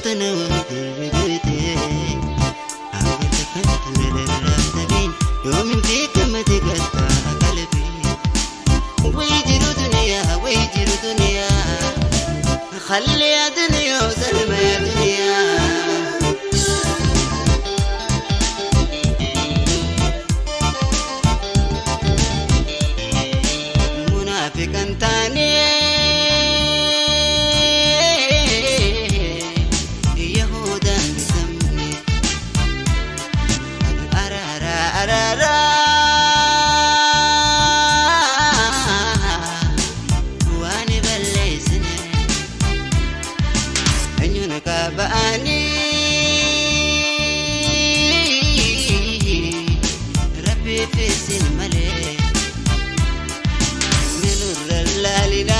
tana waan kirri goyte. Hangam takkaan ture dararaa dhabiin yoomin fi gammade gattaa qalbii. ويجروا دنيا ويجروا دنيا خلي يا دنيا وسلمى يا دنيا. منافقا تاني يهودا بسمني أرارا أرارا واني بلسني أنيونك بأني ربي في سن ملي من الرلالنا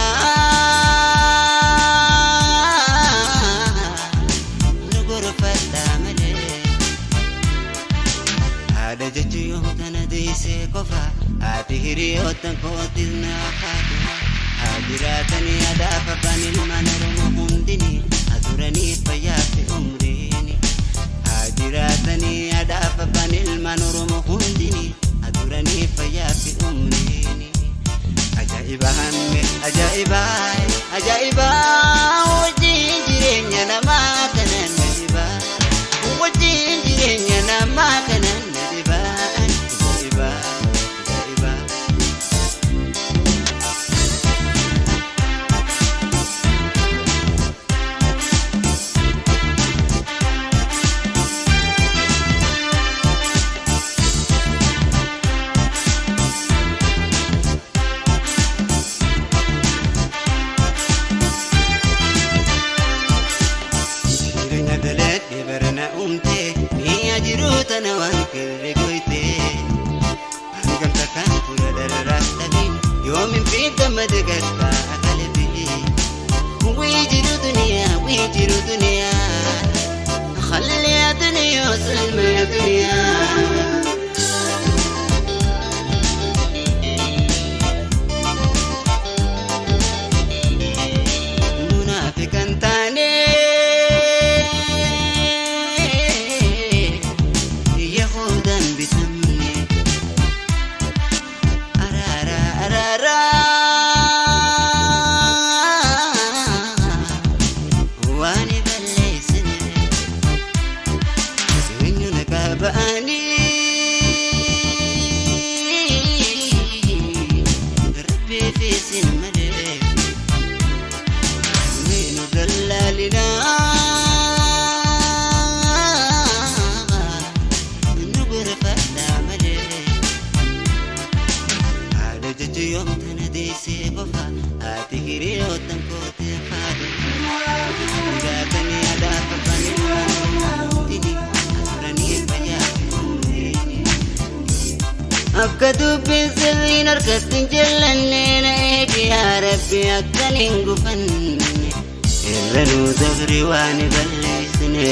نغرفة ملي haadha jechuun yoom tana deessee qofa haati hiriyoottan kootis naa haadha haa jiraatanii adaaf abbaan ilmaan Oromoo hundini haa turanii fayyaa fi umriini haa jiraatanii adaaf abbaan ilmaan Oromoo hundini haa turanii fayyaa fi umriini. Ajaa'iba hamme ajaa'iba ajaa'iba wajjin jireenya namaa kanan na dhiba wajjin jireenya namaa kanan na dhiba ajaa'iba ajaa'iba. Jireenya daladhe barana uumte mi'a jiruu tana waan kirri goyte. Hangam takkaan ture dararaa dhabiin yoomin fi gammade gattaa qalbii. ويجروا دنيا ويجروا دنيا خلي يا دنيا وسلمى يا دنيا. منافقا تاني يهودا بتمني أرارا أرارا واني بلسني ونيونك بأني ربي في سن ملك من دلالنا نغرفة ملك haadha jechuun yoom tana deessee qofa haati hiriyoottan kootee haadha jiraatanii adaaf abbaan ilmaan hundini turanii fayyaa fi umriini. Akka dubbiin sirriin harkatti hin jallanne na eegi yaa Rabbi akkan hin gufanne. Irra nuu dabri waan balleessine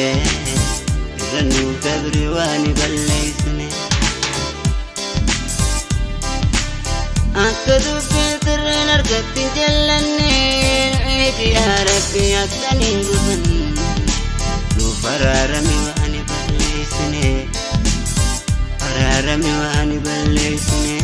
irra nuu dabri waan balleessine. Akka dubbiin sirriin harkatti hin jallanne na eegi yaa Rabbi akkan hin gufanne. Nuuf araarami waan balleessine araarami waan balleessine.